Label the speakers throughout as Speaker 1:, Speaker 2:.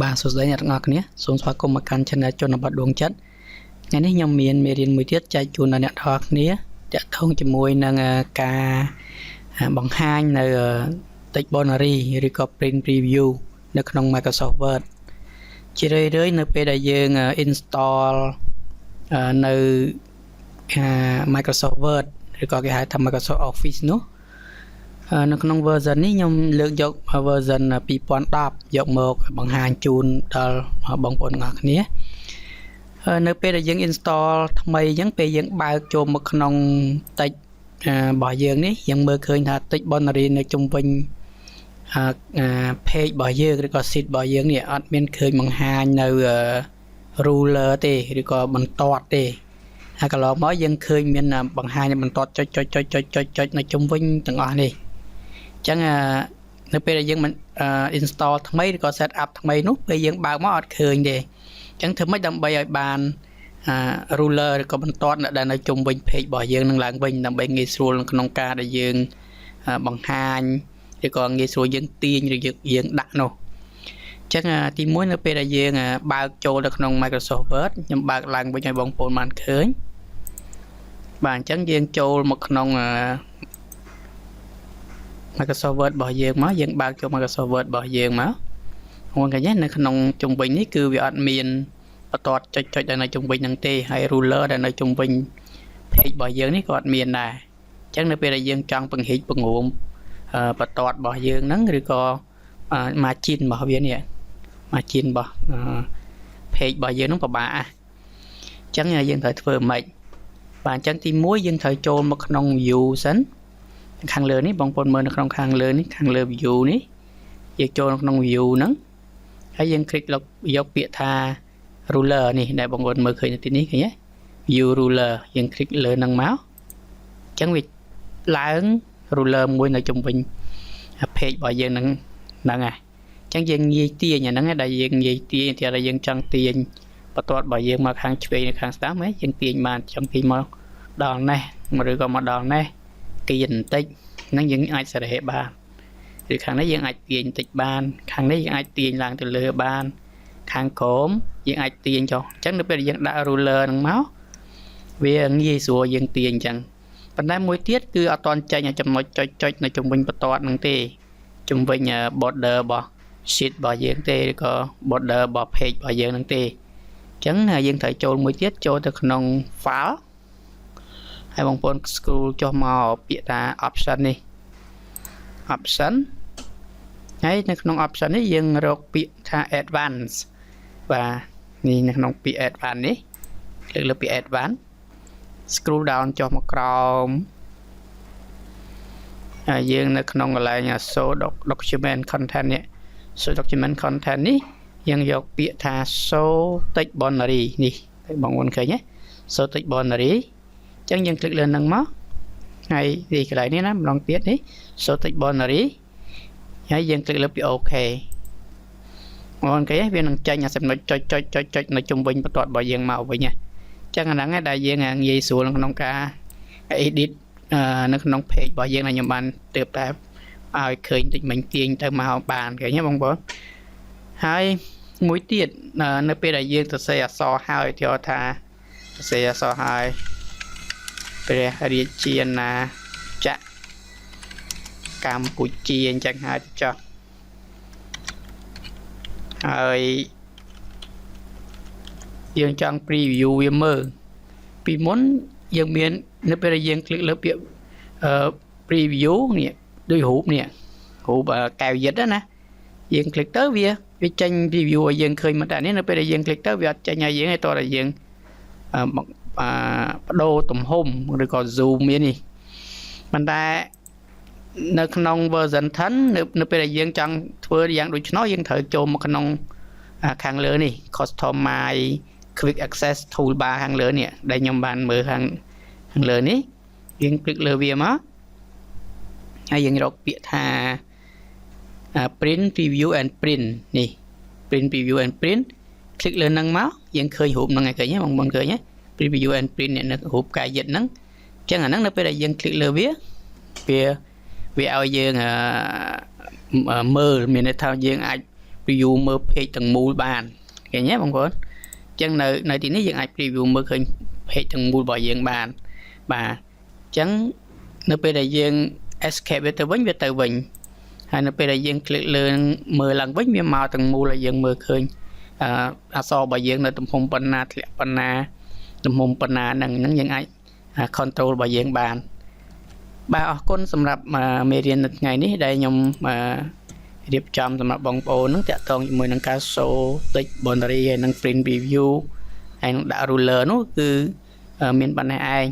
Speaker 1: បាទសួស្តីអ្នកទាំងអស់គ្នាសូមស្វាគមន៍មកកាន់ Channel ជនបទដួងចិត្តថ្ងៃនេះខ្ញុំមានមេរៀនមួយទៀតចែកជូនដល់អ្នកទាំងអស់គ្នាតាក់ទងជាមួយនឹងការបង្ហាញនៅ text boundary ឬក៏ print preview នៅក្នុង Microsoft Word ជារឿយៗនៅពេលដែលយើង install នៅ Microsoft Word ឬក៏គេហៅថា Microsoft Office នោះនៅក្នុង version នេះខ្ញុំលើកយក version 2010យកមកបង្ហាញជូនដល់បងប្អូនទាំងអស់គ្នានៅពេលដែលយើង install ថ្មីអញ្ចឹងពេលយើងបើកចូលមកក្នុង text របស់យើងនេះយើងមើលឃើញថា text boundary នៅជុំវិញ page របស់យើងឬក៏ sheet របស់យើងនេះអត់មានឃើញបង្ហាញនៅ ruler ទេឬក៏បន្ទាត់ទេហើយកន្លងមកយើងឃើញមានបង្ហាញបន្ទាត់ចុចចុចចុចចុចចុចចុចនៅជុំវិញទាំងអស់នេះអញ្ចឹងនៅពេលដែលយើងមិន install ថ្មីឬក៏ set up ថ្មីនោះពេលយើងបើកមកអត់ឃើញទេអញ្ចឹងធ្វើម៉េចដើម្បីឲ្យបាន ruler ឬក៏បន្ទាត់ដែលនៅជុំវិញ page របស់យើងនឹងឡើងវិញដើម្បីងាយស្រួលក្នុងការដែលយើងបង្ហាញឬក៏ងាយស្រួលយើងទាញឬយើងយើងដាក់នោះអញ្ចឹងទីមួយនៅពេលដែលយើងបើកចូលទៅក្នុង Microsoft Word ខ្ញុំបើកឡើងវិញឲ្យបងប្អូនបានឃើញបាទអញ្ចឹងយើងចូលមកក្នុង Microsoft Word របស់យើងមកយើងបើកចូល Microsoft Word របស់យើងមកបងឃើញទេនៅក្នុងជុំវិញនេះគឺវាអត់មានបន្ទាត់ចុចចុចដែលនៅជុំវិញហ្នឹងទេហើយ ruler ដែលនៅជុំវិញ page របស់យើងនេះក៏អត់មានដែរអញ្ចឹងនៅពេលដែលយើងចង់ពង្រីកពង្រួមបន្ទាត់របស់យើងហ្នឹងឬក៏ margin របស់វានេះ margin របស់ page របស់យើងហ្នឹងពិបាកអញ្ចឹងយើងត្រូវធ្វើម៉េចបាទអញ្ចឹងទី1យើងត្រូវចូលមកក្នុង view សិនខាងលើនេះបងប្អូនមើលនៅក្នុងខាងលើនេះខាងលើ view នេះយើងចូលនៅក្នុង view ហ្នឹងហើយយើង click យកពាក្យថា ruler នេះដែលបងប្អូនមើលឃើញនៅទីនេះឃើញទេ view ruler យើង click លើហ្នឹងមកអញ្ចឹងវាឡើង ruler មួយនៅជុំវិញ page របស់យើងហ្នឹងហ្នឹងហើយអញ្ចឹងយើងងាយទាញអាហ្នឹងដែលយើងងាយទាញទីដែលយើងចង់ទាញបន្ទាត់របស់យើងមកខាងឆ្វេងនិងខាងស្ដាំហ៎យើងទាញបានចង់ទាញមកដល់នេះឬក៏មកដល់នេះទាញបន្តិចហ្នឹងយើងអាចសេរីបានឬខាងនេះយើងអាចទាញបន្តិចបានខាងនេះយើងអាចទាញឡើងទៅលើបានខាងក្រោមយើងអាចទាញចុះអញ្ចឹងនៅពេលដែលយើងដាក់ ruler ហ្នឹងមកវាងាយស្រួលយើងទាញអញ្ចឹងប៉ុន្តែមួយទៀតគឺអត់ទាន់ចេញឲ្យចំណុចចុចចុចនៅជុំវិញបន្ទាត់ហ្នឹងទេជុំវិញ border របស់ sheet របស់យើងទេឬក៏ border របស់ page របស់យើងហ្នឹងទេអញ្ចឹងយើងត្រូវចូលមួយទៀតចូលទៅក្នុង file ហើយបងប្អូន scroll ចុះមកពាក្យថា option នេះ option ហើយនៅក្នុង option នេះយើងរកពាក្យថា advance បាទនេះនៅក្នុងពាក្យ advance នេះលើកលើពាក្យ advance scroll down ចុះមកក្រោមហើយយើងនៅក្នុងកន្លែង show document content នេះ show document content នេះយើងយកពាក្យថា show text boundary នេះបងប្អូនឃើញទេ show text boundary អញ្ចឹងយើង click លើនឹងមកហើយនេះកន្លែងនេះណាម្ដងទៀតនេះ show text boundary ហើយយើង click លើពាក្យ OK បងគេវានឹងចេញអាចំណុចចុចចុចចុចចុចនៅជុំវិញបន្ទាត់របស់យើងមកវិញណាអញ្ចឹងអាហ្នឹងដែលយើងងាយស្រួលក្នុងការ edit នៅក្នុង page របស់យើងដែលខ្ញុំបានទើបតែឲ្យឃើញតិចមិញទាញទៅមកបានឃើញទេបងប្អូនហើយមួយទៀតនៅពេលដែលយើងសរសេរអក្សរហើយឧទាហរណ៍ថាសរសេរអក្សរហើយព្រះរាជាណាចក្រកម្ពុជាអញ្ចឹងហើយចុះហើយយើងចង់ preview វាមើលពីមុនយើងមាននៅពេលដែលយើង click លើពាក្យអឺ preview នេះដូចរូបនេះរូបកែវយិតណាយើង click ទៅវាវាចេញ preview ឲ្យយើងឃើញមកតែនេះនៅពេលដែលយើង click ទៅវាអត់ចេញឲ្យយើងទេតោះតែយើងអឺបដូរទំហំឬក៏ zoom វានេះប៉ុន្តែនៅក្នុង version 10នៅនៅពេលដែលយើងចង់ធ្វើយ៉ាងដូច្នោះយើងត្រូវចូលមកក្នុងខាងលើនេះ customize quick access toolbar ខាងលើនេះដែលខ្ញុំបានមើលខាងខាងលើនេះយើង click លើវាមកហើយយើងរកពាក្យថា print preview and print នេះ print preview and print click លើហ្នឹងមកយើងឃើញរូបហ្នឹងឯងឃើញទេបងប្អូនឃើញទេ preview and print នេះនៅរូបកាយយិតហ្នឹងអញ្ចឹងអាហ្នឹងនៅពេលដែលយើង click លើវាវាវាឲ្យយើងមើលមានន័យថាយើងអាច preview មើល page ទាំងមូលបានឃើញទេបងប្អូនអញ្ចឹងនៅនៅទីនេះយើងអាច preview មើលឃើញ page ទាំងមូលរបស់យើងបានបាទអញ្ចឹងនៅពេលដែលយើង escape វាទៅវិញវាទៅវិញហើយនៅពេលដែលយើង click លើមើលឡើងវិញវាមកទាំងមូលឲ្យយើងមើលឃើញអឺអក្សររបស់យើងនៅទំហំប៉ុណ្ណាធ្លាក់ប៉ុណ្ណាទំហំប៉ុណ្ណាហ្នឹងហ្នឹងយើងអាច control របស់យើងបានបាទអរគុណសម្រាប់មេរៀននៅថ្ងៃនេះដែលខ្ញុំរៀបចំសម្រាប់បងប្អូនហ្នឹងតាក់ទងជាមួយនឹងការ show text boundary ហើយនិង print preview ហើយនឹងដាក់ ruler នោះគឺមានប៉ុណ្ណេះឯង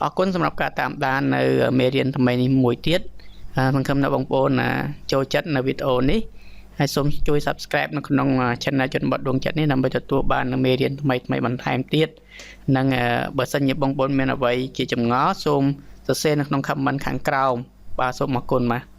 Speaker 1: អរគុណសម្រាប់ការតាមដាននៅមេរៀនថ្មីនេះមួយទៀតសង្ឃឹមថាបងប្អូនចូលចិត្តនៅវីដេអូនេះហើយសូមជួយ Subscribe នៅក្នុង Channel ជនបទដួងចិត្តនេះដើម្បីទទួលបាននូវមេរៀនថ្មីថ្មីបន្ថែមទៀតនិងបើសិនជាបងប្អូនមានអ្វីជាចម្ងល់សូមសរសេរនៅក្នុង comment ខាងក្រោមបាទសូមអរគុណបាទ។